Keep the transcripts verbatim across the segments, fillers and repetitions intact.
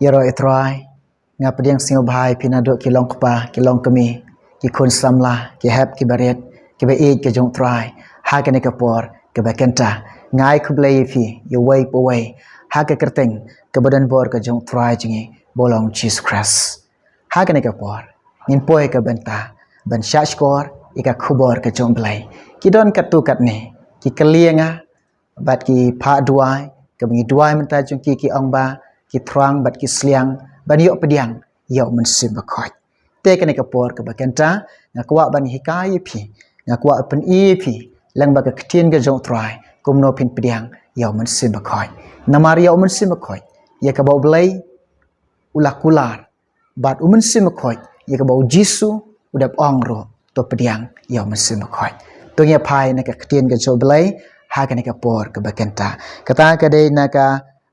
Ïaroh ïa Trai, nga pdiang sngewbha ïa phi naduh ki long kpa, ki long kmie, ki khun samla, ki hep ki barit, ki ba ïeit ka jong Trai, ha kane ka por ka ba kynta. Nga ai khublei ïa phi, ïa uwei pa uwei, ha ka kyrteng ka ba don bor ka jong Trai jong ngi ba long Jisu Khrist. Ha kane ka por ngin poi ka bynta ban shah shkor ïa ka khubor ka jong Blei. Ki don katto katne ki kylli ïa nga bad ki phah duwai, ka ba ngi duwai mynta jong ki, ki ong ba ki thrang bad ki sliang ban ïoh pdiang ïa u Mynsiem Bakhuid. Te kane ka por ka ba kynta nga kwah ban hikai ïa phi, nga kwah pyni ïa phi lang ba ka ktien ka jong Trai kumno phin pdiang ïa u Mynsiem Bakhuid. Namar ïa u Mynsiem Bakhuid ïa ka ba u Blei u la kular, bad u Mynsiem Bakhuid ïa ka ba u Jisu u dep ong ruh, to pdiang ïa u Mynsiem Bakhuid. To ngin ïa phai na ka ktien ka jong Blei ha kane ka por ka ba kynta. Kata ka dei na ka,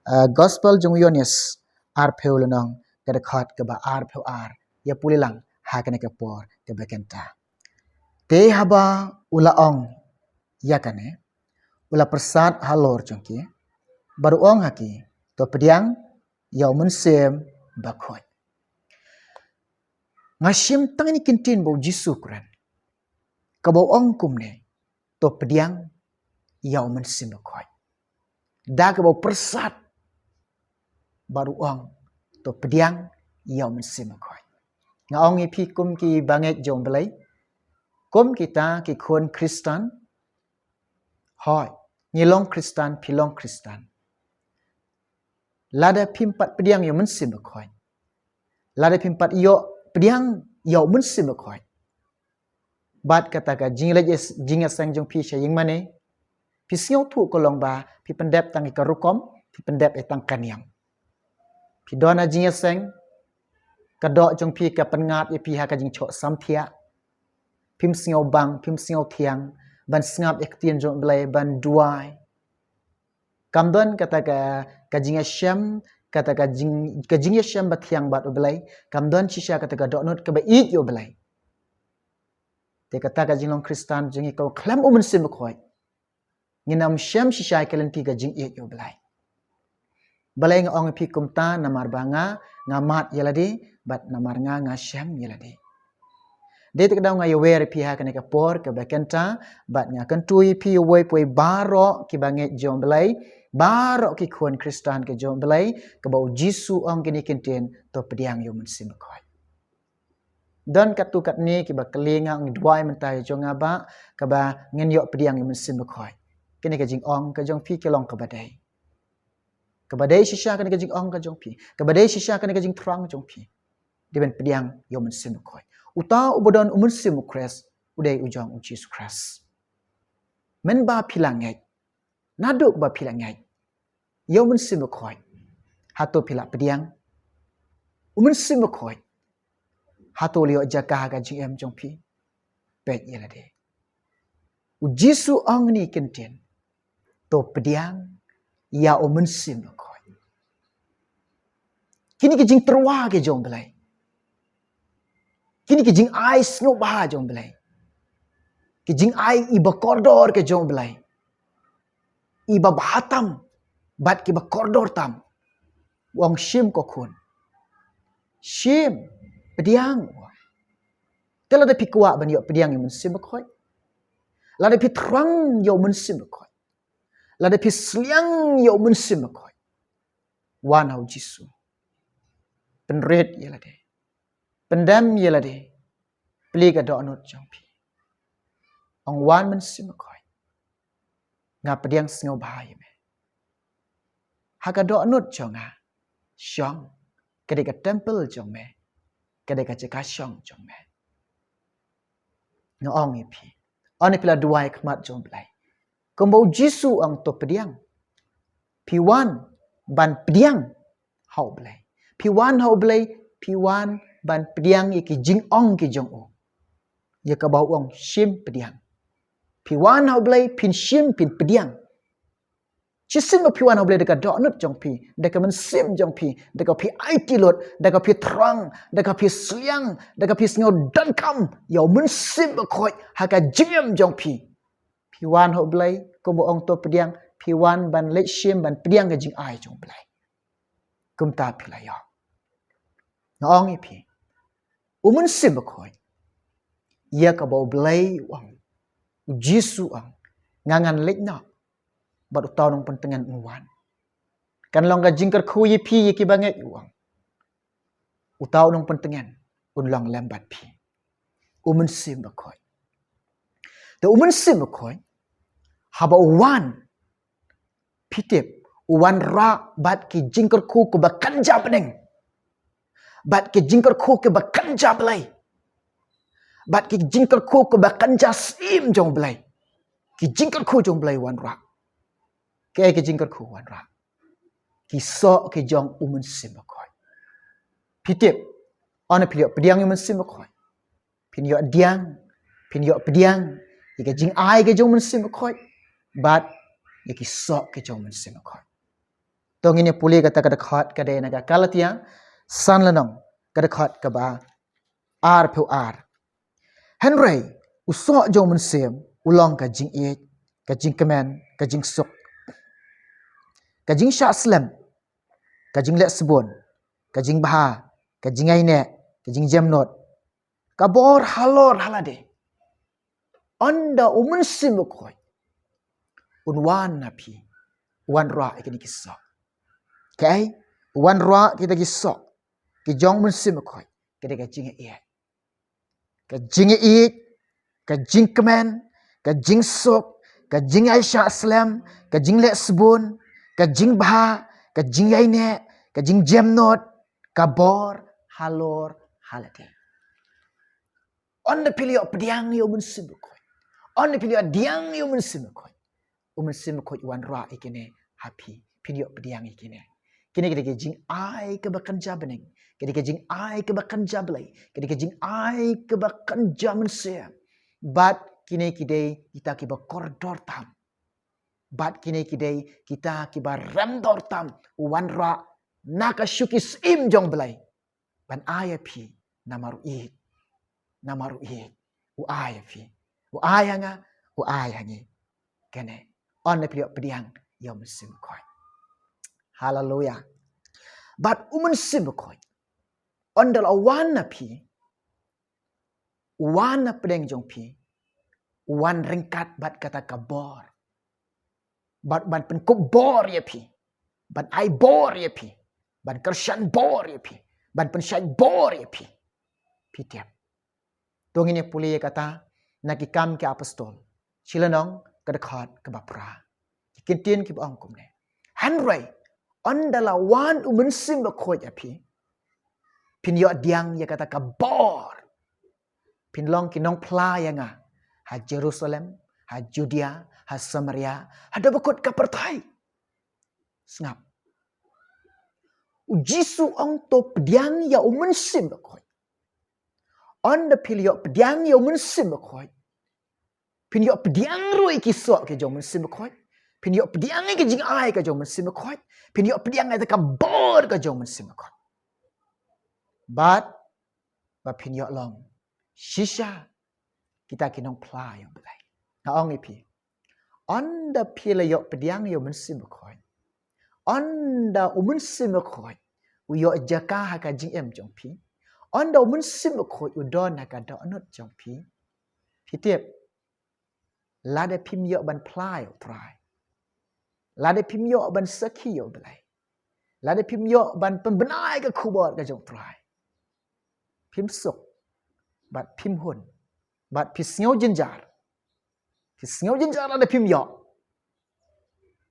eh, Gospel jong u Ïoannis arphew lynnong, ka dkhot ka ba arphew ar. Ïa pule lang ha kane ka por ka ba kynta. Te haba u la ong ïa kane, u la pyrsad halor jong ki bad u ong ha ki, to pdiang ïa u Mynsiem Bakhuid. Nga shem tang ine i kyntien ba u Jisu u kren, ka ba u ong kumne, to pdiang ïa u Mynsiem Bakhuid. Da ka ba u pyrsad bad u ong, to pdiang ïa u Mynsiem Bakhuid. Nga ong ïa phi kum ki bangeit jong Blei, kum kita ki khun Khristan, hooid, ngi long Khristan, phi long Khristan. Lada phim pat pdiang ïa u Mynsiem Bakhuid, lada phim pat ïoh pdiang ïa u Mynsiem Bakhuid, bad kata ka jingleit ïa s-, jingïaseng jong phi sha ïing mane, phi sngewthuh ka long ba phi pyndep tang ïa ka rukom, phi pyndep ïa tang ka niam. Phi don ha jingïaseng, ka doh jong phi ka pynngat ïa phi ha ka jingchoh samthiah. Phim sngewbang, phim sngewthiang ban sngap ïa ka ktien jong Blei, ban duwai. Kam don kata ka, ka jingïashem, kata ka jing, ka jingïashem ba thiang bad u Blei. Kam don shisha kata ka dohnud ka ba ïeit ïa u Blei. Te kata ka jinglong Khristan jong ngi ka khlem u Mynsiem Bakhuid, ngin ym shem shisha ïa ka lynti ka jingïeit ïa u Blei. Balei nga ong ïa phi kumta? Namar ba nga, nga mad ïa lade, bad namar nga, nga shem ïa lade. Dei te ka daw nga ïawer ïa phi ha kane ka por ka ba kynta, bad nga kyntu ïa phi uwei pa uwei baroh ki bangeit jong Blei, baroh ki khun Khristan ka jong Blei, ka ba u Jisu u ong kine ki kyntien, to pdiang ïa u Mynsiem Bakhuid. Don katto katne ki ba kylli nga, ong duwai mynta ïa jong nga Bah, ka ba ngin ïoh pdiang ïa u Mynsiem Bakhuid. Kane ka jingong ka jong phi ka long ka ba dei. Ka ba dei shisha kane ka jingong ka jong phi. Ka ba dei shisha kane ka jingthrang jong phi. Dei ban pdiang ïa u Mynsiem Bakhuid. Uta u ba don u Mynsiem u Khrist, u dei u jong u Jisu Khrist. Mynba phi la ngeit, naduh ba phi la ngeit ïa u Mynsiem Bakhuid, hato phi la pdiang? U Mynsiem Bakhuid, hato u la ïoh jaka ha ka jingim jong phi? Peit ïa lade. U Jisu u ong kine ki kyntien, to pdiang ïa u Mynsiem Bakhuid. Kine ki jingtyrwa ki jong Blei. Kine ki jingai sngewbha jong Blei. Ki jingai i ba kordor ki jong Blei. I ba bha tam bad ki ba kordor tam. U ong shim ko khun. Shim, pdiang. Te lada phi kwah ban ïoh pdiang ïa u Mynsiem Bakhuid, lada phi thrang ïa u Mynsiem Bakhuid, lada phi sliang ïa u Mynsiem Bakhuid, wan ha u Jisu. Pynrit ïa lade. Pyndem ïa lade. Plie ka dohnud jong phi. Ong, wan Mynsiem Bakhuid, nga pdiang sngewbha ïa me. Ha ka dohnud jong nga, shong, ka dei ka temple jong me, ka dei ka jaka shong jong me. Nga ong ïa phi, ynda phi la duwai khmat jong Blei, kumba u Jisu u ong, to pdiang, phi wan ban pdiang ha u Blei. Phi wan ha u Blei, phi wan ban pdiang ïa ki jingong ki jong u. Ïa kaba u ong shim, pdiang. Phi wan ha u Blei, phin shim, phin pdiang. Shisien ba phi wan ha u Blei da ka dohnud jong phi, da ka mynsiem jong phi, da ka phi aiti lut, da ka phi thrang, da ka phi sliang, da ka phi sngew donkam ïa u Mynsiem Bakhuid ha ka jingim jong phi. Phi wan ha u Blei, kumba u ong to pdiang, phi wan ban leit shim, ban pdiang ka jingai jong u Blei. Kumta phi la ïoh. Nga ong ïa phi, u Mynsiem Bakhuid, ïa kaba u Blei u ong, u Jisu u ong, nga ngan leit noh bad uta u nongpyntngen un wan. Kan long ka jingkyrkhu ïa phi ïa kiba ngeit, u ong. Uta u nongpyntngen un long lem bad phi. U Mynsiem Bakhuid. Te u Mynsiem Bakhuid, haba u wan, phi tip, u wanrah bad ki jingkyrkhu kiba kynja bneng, bad ki jingkyrkhu kiba kynja Blei, bad ki jingkyrkhu kiba kynja Syiem jong Blei. Ki jingkyrkhu jong Blei u wanrah. Kaei ki jingkyrkhu u wanrah? Ki soh ki jong u Mynsiem Bakhuid. Phi tip, ynda phi ïoh pdiang ïa u Mynsiem Bakhuid, phin ïoh pdiang, phin ïoh pdiang ïa ka jingai ka jong u Mynsiem Bakhuid, bad ïa ki soh ki jong u Mynsiem Bakhuid. To ngin ïa pule kata ka dkhot ka dei na ka Galatia san lynnong, ka dkhot kaba arphew ar. Hynrei u soh jong u Mynsiem u long ka jingïeit, ka jingkmen, ka jingsuk, ka jingshah slem, ka jingleh sbun, ka jingbha, ka jingïaineh, ka jingjemnud, ka bor halor halade. Ynda u Mynsiem Bakhuid un wan na phi, u wanrah ïa kine ki soh. Kaei? U wanrah kita ki soh ki jong u Mynsiem Bakhuid. Ka dei ka jingïeit, ka jingïeit, ka jingkmen, ka jingsuk, ka jingïaishah slem, ka jingleh sbun, ka jingbha, ka jingïaineh, ka jingjemnud, ka bor halor halade. Ynda phi la ïoh pdiang ïa u Mynsiem Bakhuid, ynda phi la ïoh pdiang ïa u Mynsiem Bakhuid, u Mynsiem Bakhuid u wanrah ïa kine ha phi, phin ïoh pdiang ïa kine. Kine ki dei ki jingai kiba kynja bneng, ki dei ki jingai kiba kynja Blei, ki dei ki jingai kiba kynja mynsiem. Bad kine ki dei kita kiba kordor tam. Bad kine ki dei kita kiba rem dor tam, u wanrah na ka shuki Syiem jong Blei ban ai ïa phi, namar u ïeit, namar u ïeit, u ai ïa phi, u ai ïa nga, u ai ïa ngi. Kane, ynda phi la ïoh pdiang ïa u Mynsiem Bakhuid. Haleluya. Bad u Mynsiem Bakhuid, ynda la wan na phi, u wan na pdeng jong phi, u wan ryngkat bad kata ka bor. Bad ban pynkup bor ïa phi, ban ai bor ïa phi, ban kyrshan bor ïa phi, ban pynshait bor ïa phi. Phi tip. To ngin ïa pule ïa kata na Ki Kam ki Apostol, shi lynnong, ka dkhot kaba phra. Ki kyntien kiba ong kumne: Hynrei ynda la wan u Mynsiem Bakhuid ïa phi, phin ïoh pdiang ïa kata ka bor. Phin long ki nongphla ïa nga ha Jerusalem, ha Judea, ha Samaria, haduh ba kut ka pyrthei. Sngap. U Jisu u ong to pdiang ïa u Mynsiem Bakhuid. Ynda phi la ïoh pdiang ïa u Mynsiem Bakhuid, phin ïoh pdiang ruh ïa ki soh ki jong u Mynsiem Bakhuid, phin ïoh pdiang ïa ki jingai ka jong u Mynsiem Bakhuid, phin ïoh pdiang ïa ka bor ka jong u Mynsiem Bakhuid. Bad ba phin ïoh long shisha kita ki nongphla ïa u Blei. Nga ong ïa phi, ynda phi la ïoh pdiang ïa u Mynsiem Bakhuid, ynda u Mynsiem Bakhuid u ïoh jaka ha ka jingim jong phi, ynda u Mynsiem Bakhuid u don ha ka dohnud jong phi, phi tip, lada phim ïoh ban phla ïa u Trai, lada phim ïoh ban sakhi ïa u Blei, lada phim ïoh ban pynbna ïa ka khubor ka jong u Trai, phim suk, bad phim hun, bad phi sngew jynjar. Phi sngew jynjar lada phim ïoh.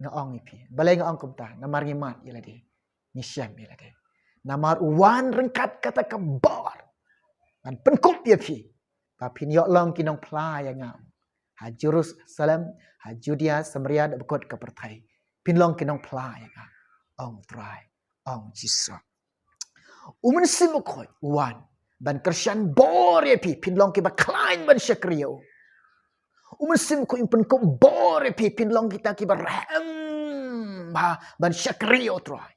Nga ong ïa phi, balei nga ong kumta? Namar ngi mad ïa lade, ngi shem ïa lade. Namar u wan ryngkat kata ka bor ban pynkup ïa phi, ba phin ïoh long ki nongphla ïa nga ha Jerusalem, ha Judea, Samaria, haduh ba kut ka pyrthei. Phin long ki nongphla ïa nga, ong u Trai, ong u Jisu. U Mynsiem Bakhuid u wan ban kyrshan bor ïa phi, phin long kiba khlaiñ ban shakri ïa u. U Mynsiem Bakhuid u pynkup bor ïa phi, phin long kita kiba rhem bha ban shakri ïa u Trai.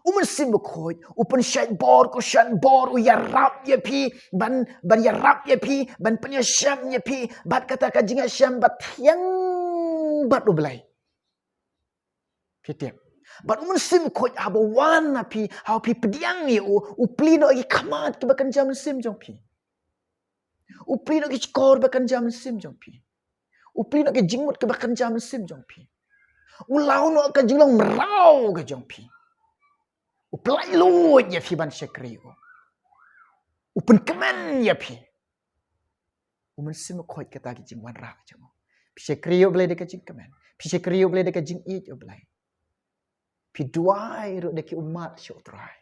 U Mynsiem Bakhuid u pynshait bor, kyrshan bor, u ïarap ïa phi, ban, ban ïarap ïa phi, ban pynïashem ïa phi bad kata ka jingïashem bathiang bad u Blei. Phi tip, Bad u Mynsiem Bakhuid haba wan ha phi, haba phi pdiang ïa u, u plie noh ïa ki khmat kiba kynja mynsiem jong phi. U plie noh ïa ki shkor ba kynja mynsiem jong phi. U plie noh ïa ki jingmut kiba kynja mynsiem jong phi. U law noh ka jinglong mraw ka jong phi. U pyllait luid ïa phi ban shakri ïa u. U pynkmen ïa phi. U Mynsiem Bakhuid kata ki jingwanrah jong u. Phi shakri ïa u Blei da ka jingkmen. Phi shakri ïa u Blei da ka jingïeit ïa u Blei. Phi duwai ruh da ki ummat sha u Trai.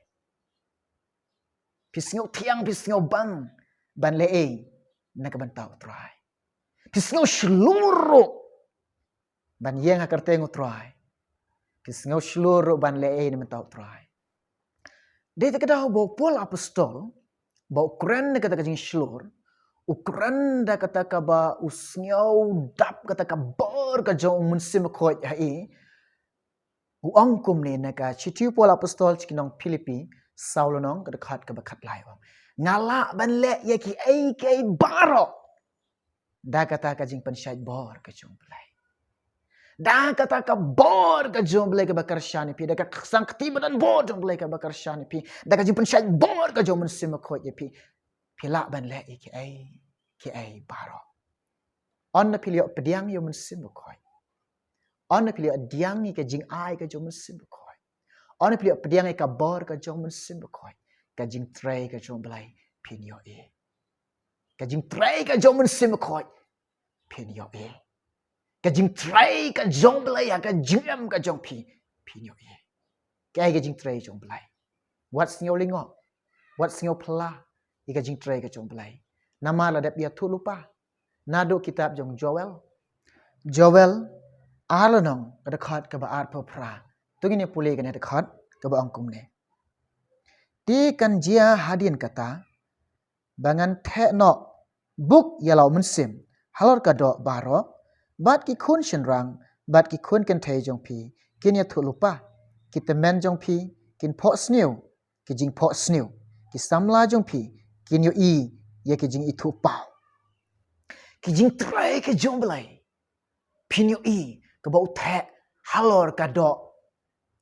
Phi sngew thiang, phi sngew bang ban leh ei na ka bynta u Trai. Phi sngew shlur ruh ban ïeng ha kyrteng u Trai. Phi sngew shlur ruh ban leh ei na ka bynta u Trai. Dei te ka daw ba u Paul Apostol ba u kren da kata ka jingshlur, u kren da kata kaba u sngew dap kata ka bor ka jong u Mynsiem Bakhuid ha i. U ong kumne na ka shithi u Paul Apostol sha ki nong Philippi, saw lynnong ka dkhot kaba khatlai, u ong, nga lah ban leh ïa kiei kiei baroh da kata ka jingpynshait bor ka jong u Blei. Da kata ka bor ka jong u Blei kaba kyrshan ïa phi, da ka sangkti ba donbor jong u Blei kaba kyrshan ïa phi, da ka jingpynshait bor ka jong u Mynsiem Bakhuid ïa phi, phi lah ban leh ïa kiei kiei baroh. Ynda phi la ïoh pdiang ïa u Mynsiem Bakhuid, ynda phi la ïoh pdiang ïa ka jingai ka jong u Mynsiem Bakhuid, ynda phi la ïoh pdiang ïa ka bor ka jong u Mynsiem Bakhuid, ka jingtrei ka jong u Blei phin ïohi. Ka jingtrei ka jong u Mynsiem Bakhuid phin ïohi. Ka jingtrei ka jong u Blei ha ka jingim ka jong phi phin ïohi. Kaei ka jingtrei jong u Blei? Wat sngew lyngngoh, wat sngew phylla ïa ka jingtrei ka jong u Blei. Namar la dep ïathuhlypa naduh kitab jong Joel. Joel ar lynnong ka dkhot kaba arphew phra. To ngin ïa pule kane ka dkhot kaba ong kumne. Te kan jia hadien kata ba ngan theh noh buk ïa la u Mynsiem halor ka doh baroh, bad ki khun shynrang bad ki khun kynthei jong phi kin ïathuhlypa, ki tymmen jong phi kin phohsniew ki jingphohsniew, ki samla jong phi kin ïohi ïa ki jingithuhpaw. Ki jingtrei ka jong u Blei phin ïohi kaba u theh halor ka doh,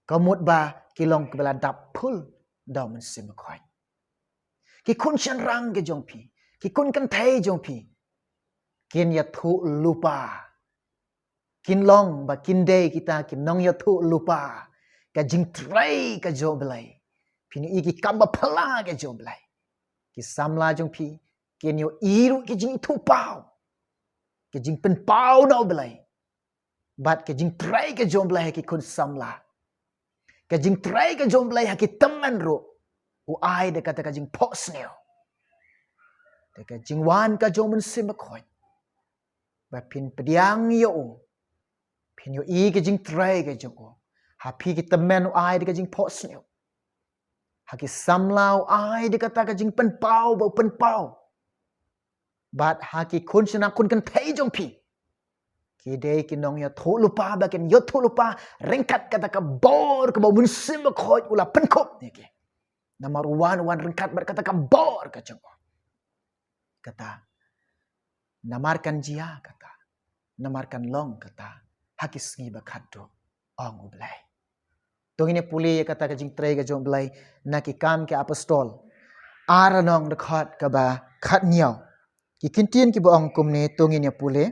ka mut ba ki long kiba la dap phul da u Mynsiem Bakhuid. Ki khun shynrang ka jong phi, ki khun kynthei jong phi kin ïathuhlypa. Kin long ba kin dei kita ki nongïathuhlypa ka jingtrei ka jong u Blei. Phin ïohi ki kam ba phylla ka jong u Blei. Ki samla jong phi kin ïohi ruh ki jingithuhpaw, ki jingpynpaw na u Blei. Bad ka jingtrei ka jong u Blei ha ki khun samla, ka jingtrei ka jong u Blei ha ki tymmen ruh, u ai da kata ka jingphohsniew. Da ka jingwan ka jong u Mynsiem Bakhuid ba phin pdiang ïa u, phin ïohi ka jingtrei ka jong u. Ha phi ki tymmen u ai da ka jingphohsniew. Ha ki samla u ai da kata ka jingpynpaw ba u pynpaw. Bad ha ki khun shynrang khun kynthei jong phi, ki dei ki nongïathuhlypa ba kin ïathuhlypa ryngkat kata ka bor kaba u Mynsiem Bakhuid u la pynkup ïa ki. Namar u wan, u wan ryngkat bad kata ka bor ka jong u. Kata, namar kan jia kata, namar kan long kata ha ki sngi ba khatduh, ong u Blei. To ngin ïa pule ïa kata ka jingtrei ka jong u Blei na Ki Kam ki Apostol ar lynnong dkhot kaba khathynñiew. Ki kyntien kiba ong kumne, to ngin ïa pule.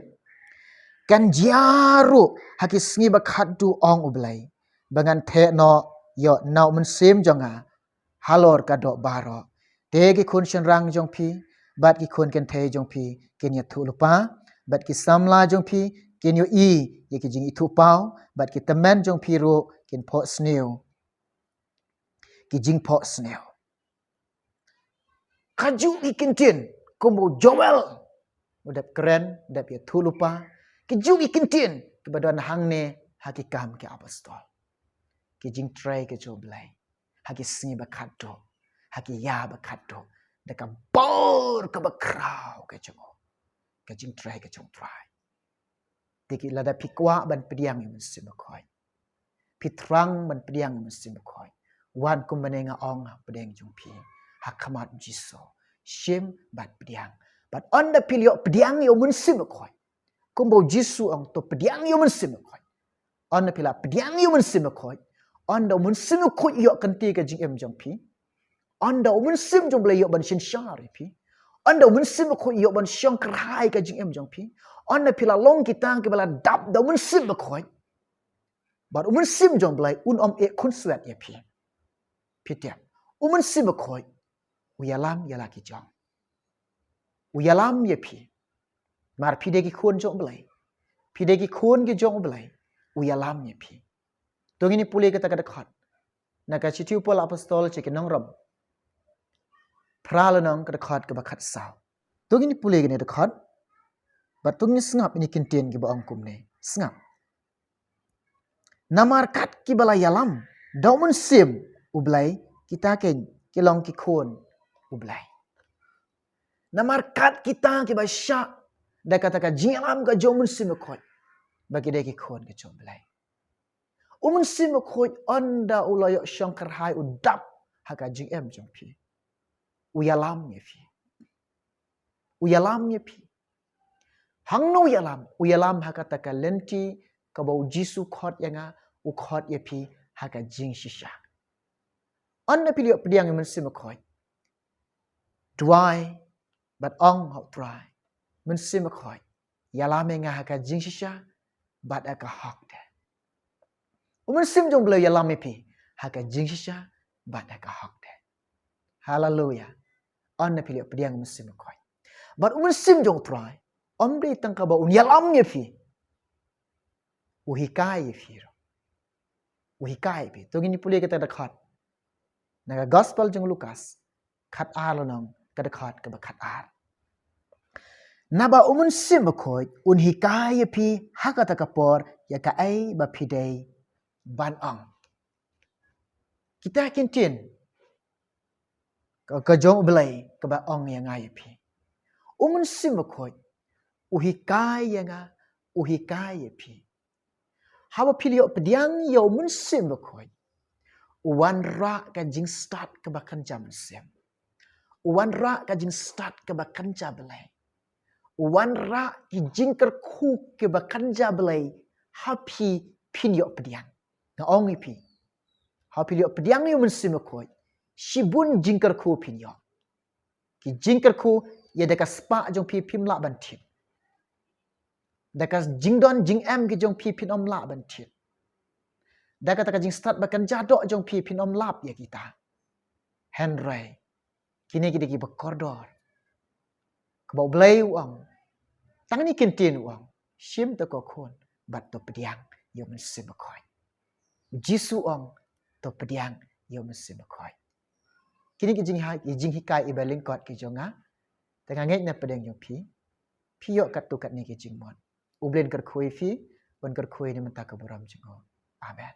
Kan jia ruh ha ki sngi ba khatduh, ong u Blei, ba ngan theh noh ïa u Mynsiem jong nga halor ka doh baroh. Te ki khun shynrang jong phi bad ki khun kynthei jong phi kin ïathuhlypa, bad ki samla jong phi kin ïohi ïa ki jingithuhpaw, bad ki tymmen jong phi ruh kin phohsniew ki jingphohsniew. Kajuh ki kyntien kumba u Joel u dep kren, u dep ïathuhlypa. Kajuh ki kyntien kiba don hangne ha Ki Kam ki Apostol. Ki jingtrei ka jong u Blei ha ki sngi ba khatduh, ha ki ïa ba khatduh, da ka bor kaba khraw ka jong u, ka jingtrei ka jong u Trai. Te ki, lada phi kwah ban pdiang ïa u Mynsiem Bakhuid, phi thrang ban pdiang ïa u Mynsiem Bakhuid, wan kumba nga ong hapdeng jong phi, ha khmat u Jisu, shim bad pdiang. Bad ynda phi la ïoh pdiang ïa u Mynsiem Bakhuid, kumba u Jisu u ong, to pdiang ïa u Mynsiem Bakhuid. Ynda phi la pdiang ïa u Mynsiem Bakhuid, Ynda u Mynsiem Bakhuid ïoh kynti ka jingim jong phi. Ynda u Mynsiem jong U Blei ïoh ban synshar ïa phi. Ynda u Mynsiem Bakhuid ïoh ban shong kyrhai ka jingim jong phi. Ynda phi la long kita kiba la dap da u Mynsiem Bakhuid. Bad u Mynsiem jong U Blei un ym eh khunswet ïa phi. Phi tip. U Mynsiem Bakhuid u ïalam ïa la ki jong. U ïalam ïa phi. Namar phi dei ki khun jong U Blei. Phi dei ki khun ki jong U Blei. U ïalam ïa phi. To ngin ïa pule kata ka dkhot na ka shithi u Paul apostol sha ki nong Rom. Phra lynnong ka dkhot kaba khatsaw. To ngin ïa pule kane ka dkhot. Bad to ngin ïa sngap ïa kine ki ktien kiba ong kumne. Sngap. Namar kat kiba la ïalam da u Mynsiem U Blei, kita kein ki long ki khun U Blei. Namar kat kita kiba shah da kata ka jingïalam ka jong u Mynsiem Bakhuid, ba ki dei ki khun ka jong U Blei. U Mynsiem Bakhuid ynda u la ïoh shong kyrhai, u dap ha ka jingim jong phi. U ïalam ïa phi. U ïalam ïa phi. Hangno u ïalam? U ïalam ha kata ka lynti kaba u Jisu u khot ïa nga, u khot ïa phi ha ka jingshisha. Ynda phi la ïoh pdiang ïa u Mynsiem Bakhuid, duwai bad ong ha u Trai, Mynsiem Bakhuid, ïalam ïa nga ha ka jingshisha bad ha ka hok de. U Mynsiem jong U Blei u ïalam ïa phi ha ka jingshisha bad ha ka hok de. Haleluya. Ynda phi la ïoh pdiang ïa u Mynsiem Bakhuid. Bad u Mynsiem jong u Trai ym dei tang kaba un ïalam ïa phi. U hikai ïa phi ruh. U hikai ïa phi. To ngin ïa pule kata ka dkhot na ka Gospel jong u Lukas, khatar lynnong, ka dkhot kaba khatar. Naba u Mynsiem Bakhuid un hikai ïa phi ha kata ka por ïa kaei ba phi dei ban ong. Kita ki ktien ka, ka jong U Blei kaba ong ïa nga ïa phi. U Mynsiem Bakhuid u hikai ïa nga, u hikai ïa phi. Haba phi la ïoh pdiang ïa u Mynsiem Bakhuid, u wanrah ka jingstad kaba kynja mynsiem. U wanrah ka jingstad kaba kynja Blei. U wanrah ki jingkyrkhu kiba kynja Blei ha phi, phin ïoh pdiang. Nga ong ïa phi, haba phi la ïoh pdiang ïa u Mynsiem Bakhuid, shibun jingkyrkhu phin ïoh. Ki jingkyrkhu ïa da ka spah jong phi phim lah ban thied. Da ka jingdon jingem ki jong phi phin ym lah ban thied. Da kata ka jingstad ba kynja doh jong phi phin ym lap ïa kita. Hynrei kine ki dei kiba kordor. Kaba U Blei u ong, tang kine ki ktien u ong, shim to ko khun bad to pdiang ïa u Mynsiem Bakhuid. U Jisu u ong, to pdiang ïa u Mynsiem Bakhuid. Kine ki jinghi-, ki jinghikai iba lyngkot ki jong nga. Te nga ngeit na pdeng jong phi, phi ïoh katto katne ki jingmut. U Blei un kyrkhu ïa phi, un kyrkhu ïa ngi mynta ka burom jong u. Amen.